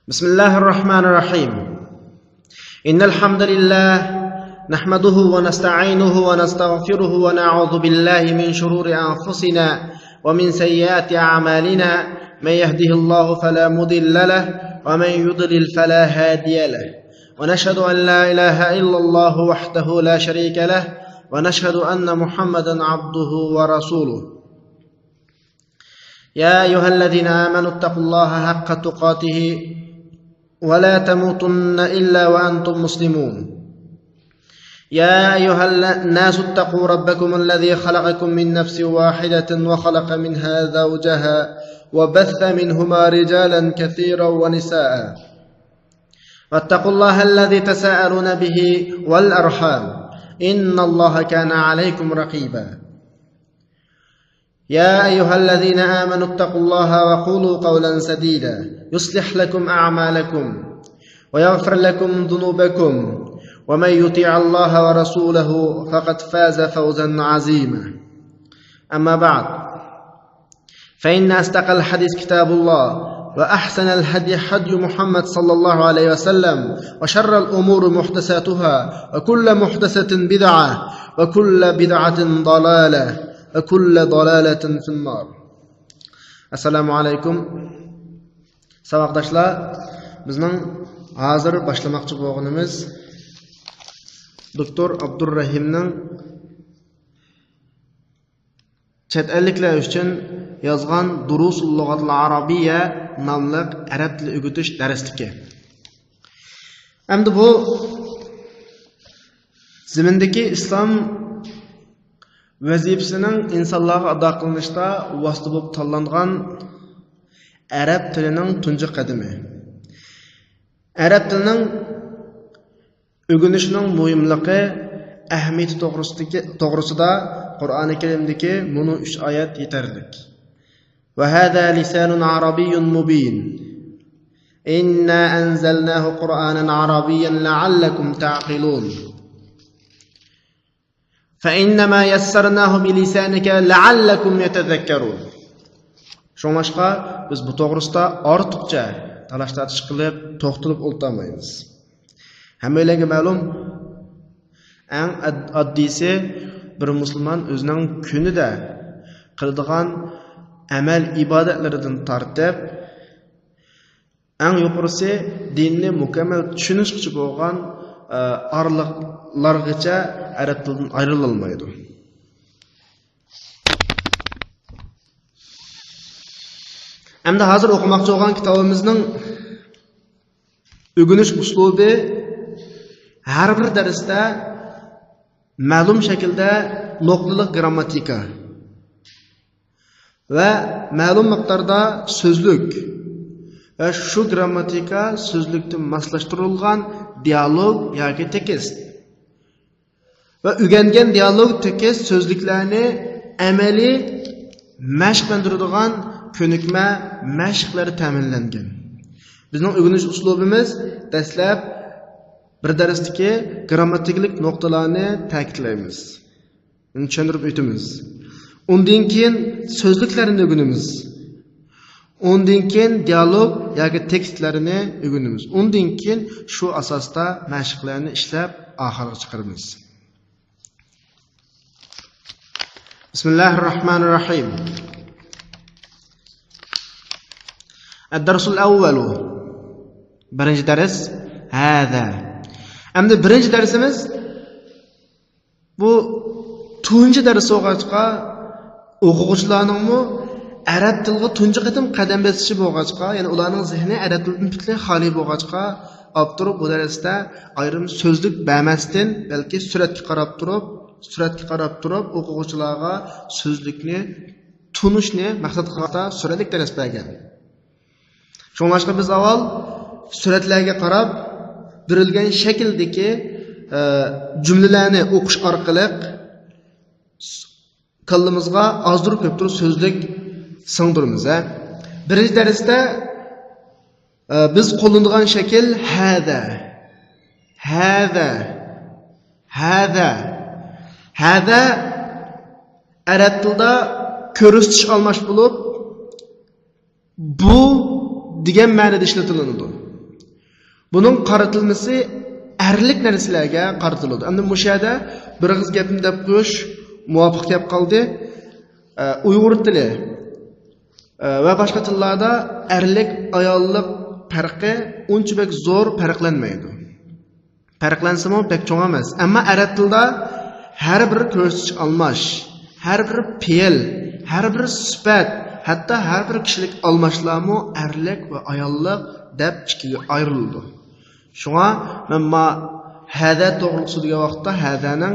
بسم الله الرحمن الرحيم. إن الحمد لله نحمده ونستعينه ونستغفره ونعوذ بالله من شرور أنفسنا ومن سيئات أعمالنا، من يهده الله فلا مضل له ومن يضلل فلا هادي له، ونشهد أن لا إله إلا الله وحده لا شريك له، ونشهد أن محمدا عبده ورسوله. يا أيها الذين آمنوا اتقوا الله حق تقاته ولا تموتن إلا وأنتم مسلمون. يا أيها الناس اتقوا ربكم الذي خلقكم من نفس واحدة وخلق منها زوجها وبث منهما رجالا كثيرا ونساء، واتقوا الله الذي تساءلون به والأرحام إن الله كان عليكم رقيبا. يا أيها الذين آمنوا اتقوا الله وقولوا قولا سديدا يصلح لكم أعمالكم ويغفر لكم ذنوبكم، ومن يطيع الله ورسوله فقد فاز فوزا عظيما. أما بعد، فإن أصدق الحديث كتاب الله، وأحسن الهدي هدي محمد صلى الله عليه وسلم، وشر الأمور محدثاتها، وكل محدثة بدعة، وكل بدعة ضلالة، وكل ضلالة في النار. Assalomu alaykum. Saboqdoshlar, bizning hozir boshlamoqchi bo'lganimiz doktor Abdurrahimning chet elliklar uchun yozgan Durusul Lug'atil Arabiyya nomli arab tili o'rgatish darsligi. Endi bu zimindagi islom vazifasining insonlarga ado qilinishda vosita bo'lib tanlangan arab tilining tunji qadami. Arab tilining o'rganishning muhimligi, ahamiyati to'g'risida Qur'oni Karimdagi buni 3 oyat yetarlik. Va hada lisanun arabiyyun mubin. Inna anzalnahu Qur'anan arabiyyan la'allakum ta'qilun. فإنما يسرناه بلسانك لعلكم يتذكرون. Shunga biz bu to'g'risida ortiqcha talash tortish qilib, to'xtalib o'ltirmaymiz. Hammalarga ma'lum, eng oddiysi bir musulmon o'zining kunida qiladigan amal ibodatlaridan tortib, eng yuqorisi dinni mukammal tushunishgacha bo'lgan orliqlargacha arab tilidan ayrilolmaydi. Endi hozir o'qimoqchi bo'lgan kitobimizning o'rganish uslubi har bir darsda ma'lum shaklda nuqtaliq grammatika va ma'lum miqdorda so'zlik va shu grammatika so'zlikdan moslashtirilgan dialog yoki tekst va o'rgangan dialog tekst so'zliklarni amaliy mashqlantiradigan ko'nikma mashqlari ta'minlangan. Bizning o'rganish uslubimiz dastlab bir darsdagi grammatiklik nuqtalarni ta'kidlaymiz, uni tushuntirib o'tamiz. Undan keyin so'zliklarni o'rganamiz. Undan keyin dialog yoki tekstlarni o'rganamiz. Undan keyin shu asosda mashqlarni ishlab oxiriga chiqaramiz. Bismillahirrohmanirrohim. Ad-darsul awwal. Birinchi dars hada. Endi birinchi darsimiz bu tunji dars o'g'achqa o'quvchilarningmi arab tiliga tunji qatim qadam bosishi bo'lg'achqa, ya'ni ularning zehni arab tilidan butunlay xoli bo'lg'achqa, olib turib bu darsda ayrim so'zlik bermasdan, balki suratga qarab turib o'quvchilarga so'zlikni tunishni maqsad qilganda suratlik dars bergan. Shunga biz avval suratlarga qarab berilgan shakldagi jumlalarni o'qish orqali kallamizga ozdirib ko'ptirib so'zlik singdiramiz. Birinchi darsda biz qo'llanadigan shakl hada, hada, hada. Hada arab tilida ko'rsatish almash bo'lib, bu degan ma'noda ishlatilinadi. Bunun qaratilması erlik narsalarga qaratiladi. Endi mushada bir og'iz gapni deb qo'yish muvofiq kelib qoldi. Uyg'ur tili va boshqa tillarda erlik ayollik farqi uncha bek zo'r farqlanmaydi. Farqlansimi pek cho'ng emas. Ammo arab tilida har bir ko'rsatish almash, har bir fe'l, har bir sifat, hatto har bir kishilik almashlarmi erlik va ayollik deb ikkiga ayrildi. Shunga men ma hada to'g'riqsi degan vaqtda hadaning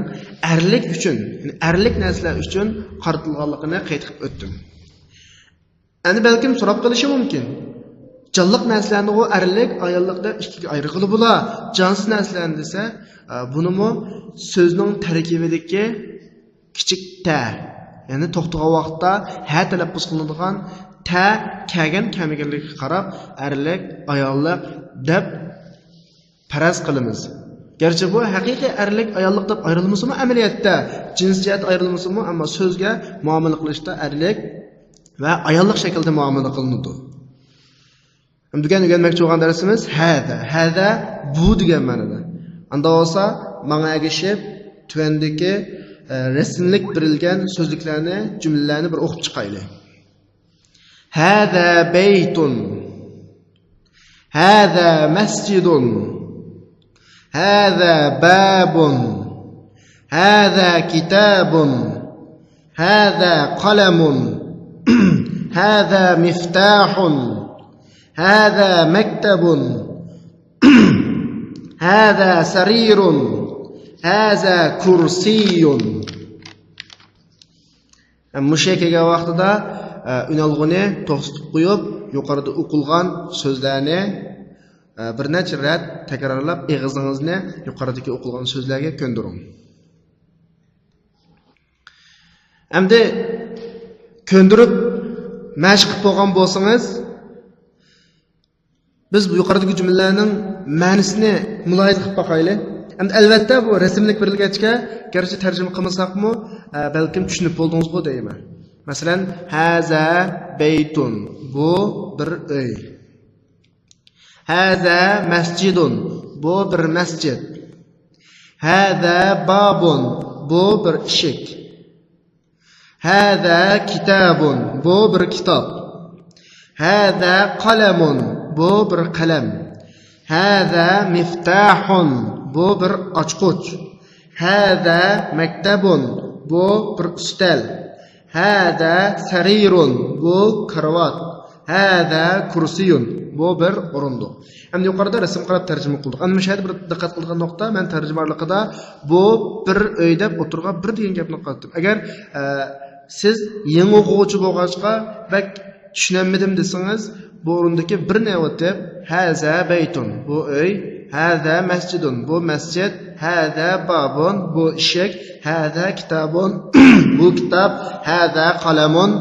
erlik uchun, ya'ni erlik narsalar uchun qaratilganligini qayd qilib o'tdim. Endi balkim so'rab qolishi mumkin. Jonliq narsalarni u erlik, ayollik deb ikkiga ayirg'ili bo'la. Jonsiz narsalarni desa, bunimi so'zning tarkibidagi kichik ta, ya'ni to'xtagan vaqtda ha talaffuz qilinadigan ta kelgan kelmaganligiga qarab erlik, ayollik deb faraz qilamiz. Garchi bu haqiqiy erlik, ayollik deb ayrilmasimi amaliyotda jins jihat ayrilmasimi, ammo so'zga muomala qilishda erlik va ayollik shaklida muomala qilinadi. Bugun o'rganmoqchi bo'lgan darsimiz hada. Hada bu degan ma'noda. Unda bo'lsa menga ergashib tuvandagi rasmlik berilgan so'zliklarni, jumlalarni bir o'qib chiqaylik. Hada baytun. Hada masjidun. Hada babun. Hada kitabun. Hada qalamun. Hada miftahun. Hada maktabun. Hada sarirun. Hada kursiyun. Musha kelgan vaqtida unalg'uni to'xtatib qo'yib, yuqorida o'qilgan so'zlarni bir necha rat takrorlab og'zingizni yuqoridagi o'qilgan so'zlarga ko'ndiring. Endi ko'ndirib mashq qilib bo'lgan bo'lsangiz, biz bu yuqoridagi jumlalarning ma'nosini mulohaza qilib boqaylik. Endi albatta bu rasmlik berilgachga, garchi tarjima qilmasakmi, balkim tushunib bo'ldingizmi deyman. Masalan, haza baytun, bu bir uy. Haza masjidun, bu bir masjid. Haza babun, bu bir eshik. Haza kitabun, bu bir kitob. Haza qalamun, bu bir qalam. Haza miftahun, bu bir ochquch. Haza maktabun, bu bir ustal. Haza sarirun, bu karvat. Haza kursiyun, bu bir o'rindiq. Endi yuqorida rasm qarab tarjima qildik. Endi shu yerda bir diqqat qilgan nuqta, men tarjimalikda bu bir uy deb o'tirgan bir degan gapni qildim. Agar siz yangi o'quvchi bo'lg'achqa bak tushunmadim desangiz, bu o'rindagi bir ne o'tib haza baytun, bu uy, haza masjidun, bu masjid, haza babun, bu eshik, haza kitabun, bu kitob, haza qalamun,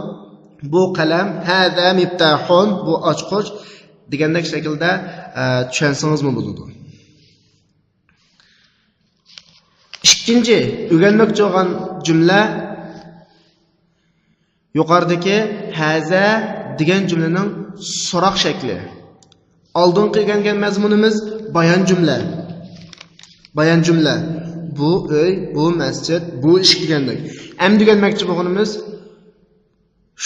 bu qalam, haza miftahun, bu ochquch degandek shaklda tushunsangizmi bo'ladi. Ikkinchi o'rganmoqchi bo'lgan jumla yuqoridagi haza degan jumlaning so'roq shakli. Oldingi o'rgangan mazmunimiz bayon jumla. Bayon jumla. Bu uy, bu masjid, bu ish degandek. Endi o'rganmoqchi bo'lganimiz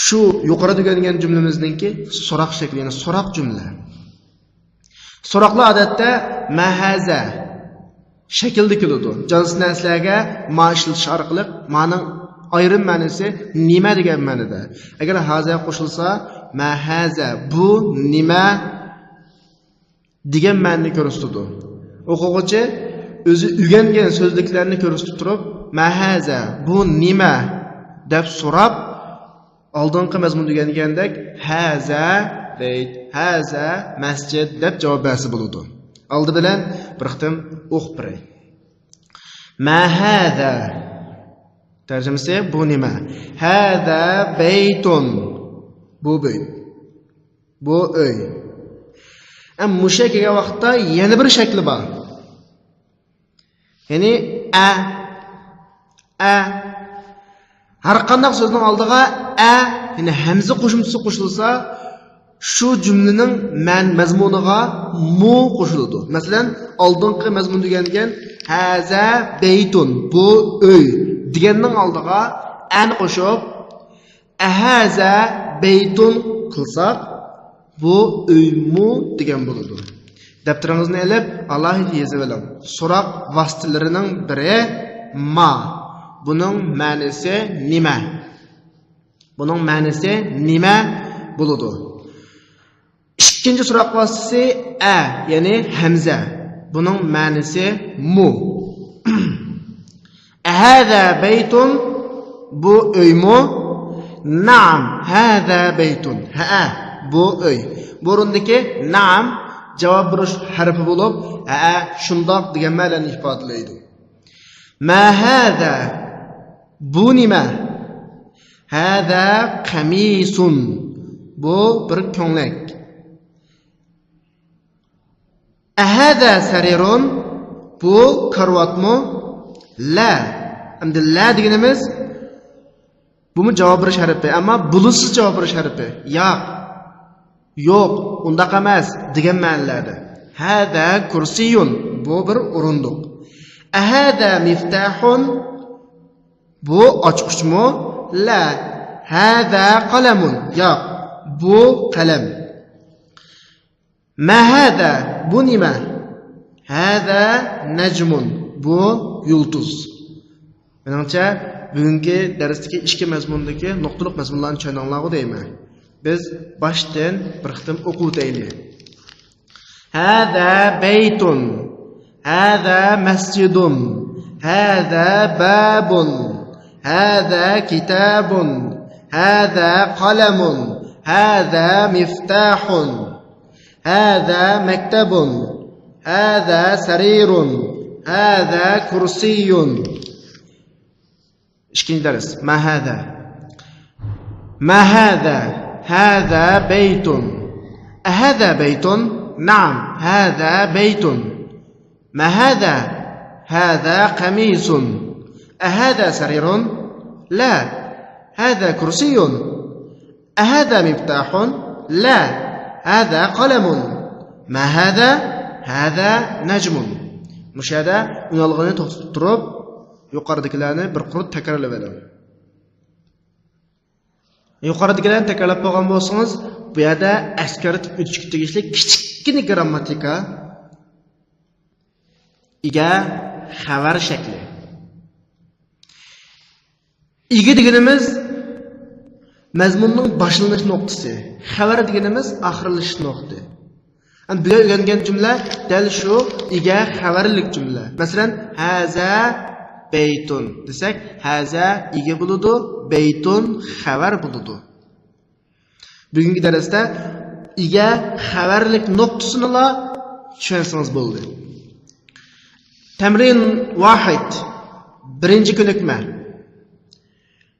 shu yuqorida o'rgangan jumlamizningki so'roq shakli, ya'ni so'roq jumla. So'roqlar odatda mahaza shaklda keladi. Jonsiz narsalarga ma ishlatish orqali ma'ning ayrim ma'nosi nima degan ma'noda. Agar haza qo'shilsa, mahaza bu nima degan ma'noni ko'rsatadi. O'quvchi o'zi o'rgangan so'zliklarni ko'rsatib turib, mahaza bu nima deb so'rab, oldingi mazmun degandek haza bayt, haza masjid deb javob bersa bo'ladi. Oldi bilan bir qitim o'qib beray. Ma haza tarjimasi bu nima? Haza baytun, bu bayt, bu uy. Am musha kelgan vaqtda yana bir shakli bor. Ya'ni a har qanday so'zning oldiga a, ya'ni hamza qo'shimchasi qo'shilsa, Shu jumlaning mazmuniga mu qo'shiladi. Masalan, oldingi mazmun degan haza beytun, bu uy deganning oldiga an qo'shib ahaza beytun qilsak, bu uymu degan bo'ladi. Daftaringizni olib alohida yozib oling. So'roq vositalarining biri ma. Buning ma'nosi nima? Buning ma'nosi nima bo'ladi? Ikkinchi so'roq vositasi a, ya'ni hamza. Buning ma'nosi mu. Hada baytun, bu uymu? Naam, hada baytun. Ha, bu uy. Bu o'rindagi naam javob berish harfi bo'lib, ha, shundoq degan ma'noni ifodalaydi. Ma hada, bu nima? Hada qamisun, bu bir ko'nglak. Ahada sarirun, bu karvatmi? La. Endi la deganimiz bumi javob berish harfi, ammo bulusiz javob berish harfi. Yo'q, yo'q, undaq emas degan ma'nolarda. Hada kursiyun, bu bir o'rindiq. Ahada miftahun, bu ochqichmi? La. Hada qalamun, yo'q, bu qalam. Ma hada, bu nima? Hada najmun, bu yulduz. Meningcha bugungi darsdagi ikki mazmundagi nuqtaliq mazmunlarni tushuninglar deyman. Biz boshdan bir qitim o'qib o'taylik. Hada baytun, hada masjidun, hada babun, hada kitabun, hada qalamun, hada miftahun, hada maktabun, hada sarirun, hada kursiyun. Ikkinchi dars. Ma hada? Ma hada? Hada baytun. Ahada baytun? Naam, hada baytun. Ma hada? Hada qamisun. Ahada sarirun? La. Hada kursiyun. Ahada miftahun? La. Hada qalamun. Ma hada? Hada najmun. Mushada unalg'ini to'xtatib turib, yuqoridagilarni bir qurut takrorlab oling. Yuqoridagilarni takrorlab qo'ygan bo'lsangiz, bu yerda eskartib o'tishga tegishli kichikgina grammatika ega xabar shakli. Ega deganimiz mazmunning boshlanish nuqtasi, xabar deganimiz oxirlashish nuqtasi. Endi bugun o'rgangan jumla dal shu ega xabarlik jumla. Masalan, haza beytun desak, haza ega bo'ladi, beytun xabar bo'ladi. Bugungi darsda ega xabarlik nuqtasini tushunsangiz bo'ldi. Tamrin vahid, birinchi ko'nikma.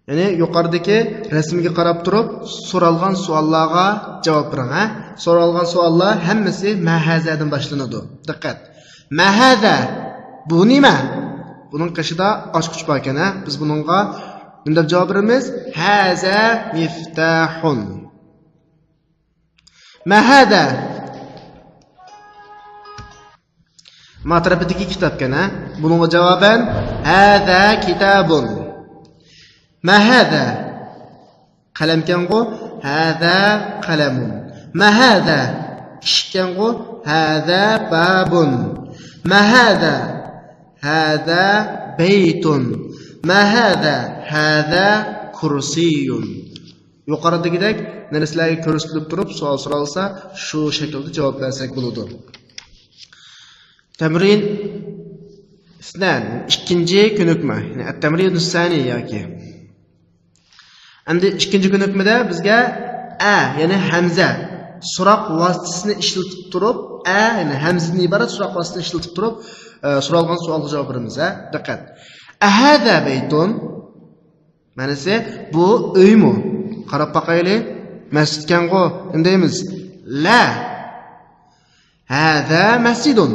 Ya'ni yuqoridagi rasmga qarab turib so'ralgan savollarga javob bering, ha? So'ralgan savollar hammasi ma hazadan boshlanadi. Diqqat. Ma haza, bu nima? Buning qishida ochqich bor ekan, ha? Biz buningga nima deb javob beramiz? Haza miftahun. Ma hada? Ma tarafidagi kitobkan, ha? Buningga javoban hada kitabun. Ma hada? Qalamkan-ku, hada qalamun. Ma hada? Eshikkan-ku, hada babun. Ma hada? Hada baytun. Ma hada? Hada kursiyun. Yuqoridagidek narsalarga ko'rsatilib turib savol so'ralsa, shu shaklda javob bersak bo'ladi. Tamrin isnan, ikkinchi ko'nikma, ya'ni at-tamrin sani yoki. Endi ikkinchi ko'nikmada bizga a, ya'ni hamza so'roq vositasini ishlatib turib, a, ya'ni hamzadan iborat so'roq vositasini ishlatib turib, so'ralgan savolga javob beramiz, ha? Diqqat. Ahada baytun, ma'nosi bu uymi? Qarab boqaylik. Masjidkan-ku, nima deymiz? La. Hada masjidun.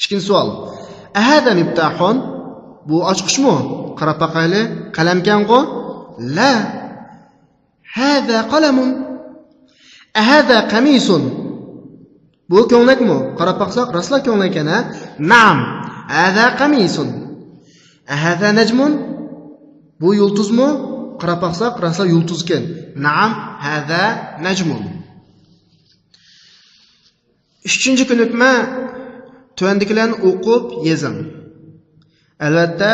Ikkinchi savol. Ahada miftahun, bu ochqichmi? Qarab boqaylik. Qalamkan-ku? La. Hada qalamun. Ahada qamisun. Bu ko'nglakmi? Qarab baqsaq, rostla ko'nglak ekan, ha? Naam. Hada qamisun. Ahada najmun. Bu yulduzmi? Qarab baqsaq, rostla yulduz ekan. Naam, hada najmun. Uchinchi ko'nikma tuvandikilarni o'qib yozing. Albatta,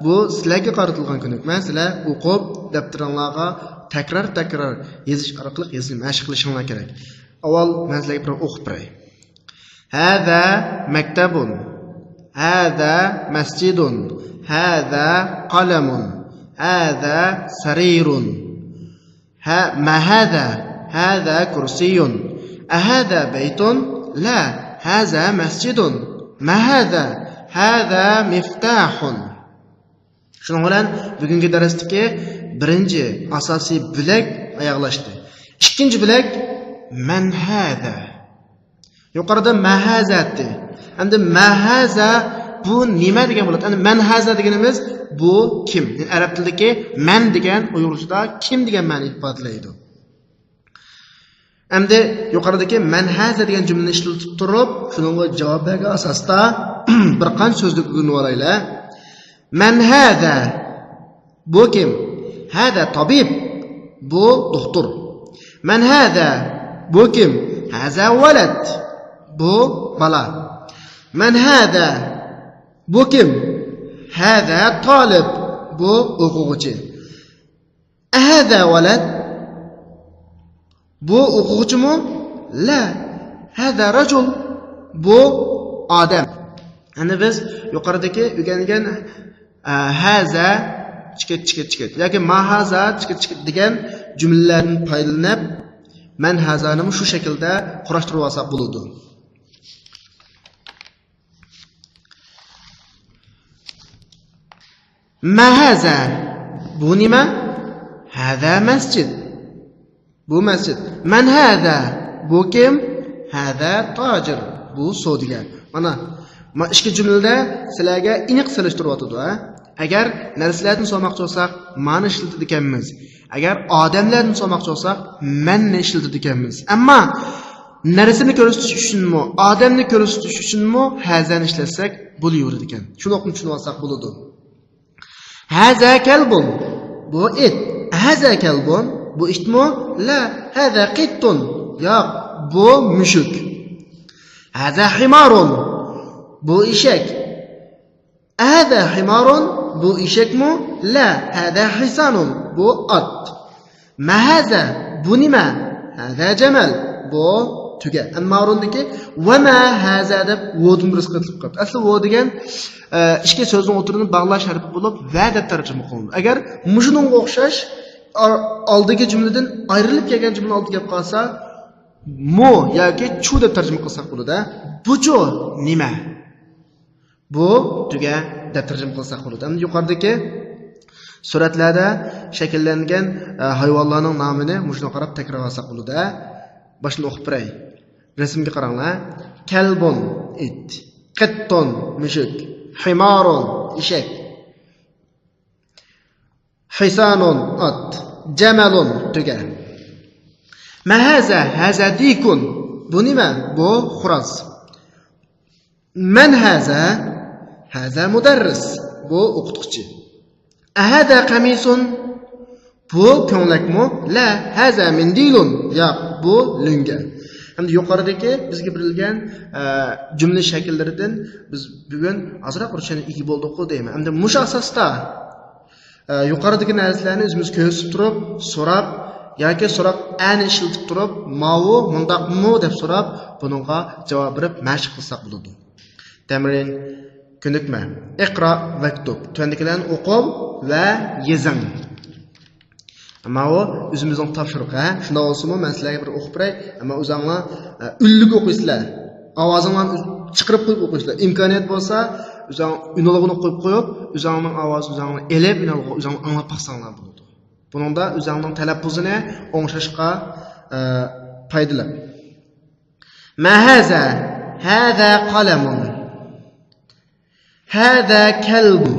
bu sizlarga qaratilgan ko'nikma. Sizlar o'qib daftaringlarga takrar-takrar yozish orqali yozib mashq qilishinglar kerak. Avval men sizlarga bir o'qib beray. Hada maktabun. Hada masjidun. Hada qalamun. Hada sarirun. Ha ma hada? Hada kursiyun. Ahada baytun? La, hada masjidun. Ma hada? Hada miftahun. Shuning bilan bugungi darsdagi birinchi asosiy bo'lak oyoqlashdi. Ikkinchi bo'lak man hada. Yuqorida ma hazati. Endi ma haza bu nima degan bo'ladi? Endi man haza deganimiz bu kim? Yani arab tilidagi man degan uyg'urchada kim degan ma'ni ifodalaydi. Endi yuqoridagi man haza degan jumlani ishlatib turib, shuningga javob bergan asosda bir qancha so'zlik o'rganib olaylik. Man hada bu kim? Hada tabib. Bu doktor. Man hada bu kim? Haza walad. Bu bola. Man hada bu kim? Hada talib. Bu o'quvchi. Hada walad. Bu o'quvchimi? La. Hada rajul. Bu odam. Endi biz yuqoridagi o'rgangan haza chikit chikit chikit yoki ma haza chikit chikit degan jumlalardan foydalanib man hazani shu shaklda qurashtirib olsak bo'ladi. Ma haza bu nima? Hada masjid. Bu masjid. Man hada bu kim? Hada tojir. Bu savdogar. Mana ikki jumlada sizlarga aniq solishtiryotidi, ha? Agar narsalarni solmoqchi bo'lsak, ma'ni ishlatadi ekanmiz. Agar odamlarni solmoqchi bo'lsak, manni ishlatadi ekanmiz. Ammo narsani ko'rsatish uchunmi, odamni ko'rsatish uchunmi hazani ishlatsak bo'laveradi ekan. Shuni o'qib tushunib olsak bo'ladi. Haza kalbun. Bu it. Haza kalbun. Bu itmi? La, haza qittun. Yo'q, bu mushuk. Haza himarun. Bu eshak. Hada himarun. Bu eshakmi? La, hada hisanun. Bu ot. Ma haza? Bu nima? Hada jamal. Bu tuga. Ammarundagi va ma haza deb vodun bir qilib qo'yibdi. Asli vo degan ikki so'zning o'tirini bog'lash harfi bo'lib va deb tarjima qilinadi. Agar mushunga o'xshash oldigi jumladan ayrilib kelgan jumla oldiga kelib qolsa, mu yoki chu deb tarjima qilsak bo'ladi. Buchu nima? Bu tuga deb tarjima qilsak bo'ladi. Endi yuqoridagi suratlarda shakllangan hayvonlarning nomini mushuna qarab takrorlasak bo'ladi. Boshini o'qib beray. Rasmga qaranglar. Kalbun it, qittun mushuk, himarun eshak, hisanun ot, jamalun tuga. Ma haza? Haza dikun. Bu nima? Bu xo'roz. Man haza? Haza mudarris. Bu o'qituvchi. Ahada qamisun? Bu ko'nglakmi? La, haza mindilun. Yo'q, bu lunga. Endi yuqoridagi bizga berilgan jumla shakllaridan biz bugun ozroq ruchani ega bo'ldik-ku deyman. Endi mushu asosda yuqoridagi narsalarni o'zimiz ko'rsatib turib, so'rab yoki so'rab ani ishlatib turib, mavu mundaqmi deb so'rab, buningga javob berib mashq qilsak bo'ladi. Tamrin ko'nikma. Iqro vaktub. Tuvandikilarni o'qib va yozing. Ammo u o'zimizning topshiriq, ha? Shunday bo'lsa-mu, men sizlarga bir o'qib beray, ammo o'zinglar unlik o'qiysizlar. Ovozinglarni chiqarib qo'yib o'qiysizlar. Imkoniyat bo'lsa, o'zing unlig'ini qo'yib qo'yib, o'zingning ovozini o'zingni elib, o'zing anglab baqsanglar bo'ladi. Buningda o'zingning talaffuzini o'ngshashga foydali. Ma haza? Hada qalamun. Hada kalbun.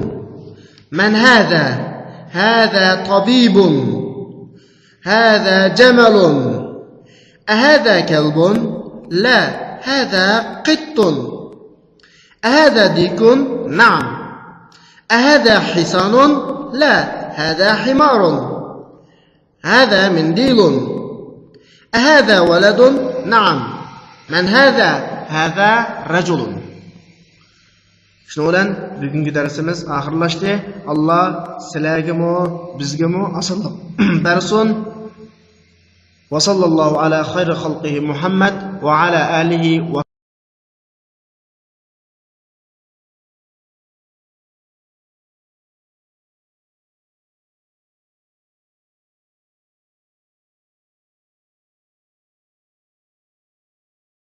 Man hada? Hada tabibun. Hada jamalun. أهذا كلب؟ لا، هذا قط. أهذا ديك؟ نعم. أهذا حصان؟ لا، هذا حمار. هذا منديل. أهذا ولد؟ نعم. من هذا؟ هذا رجل. Shuning bilan bugungi darsimiz oxirlashdi. Alloh sizlargami, bizgami osonlik bersin. وصلى الله على خير خلقه محمد وعلى آله.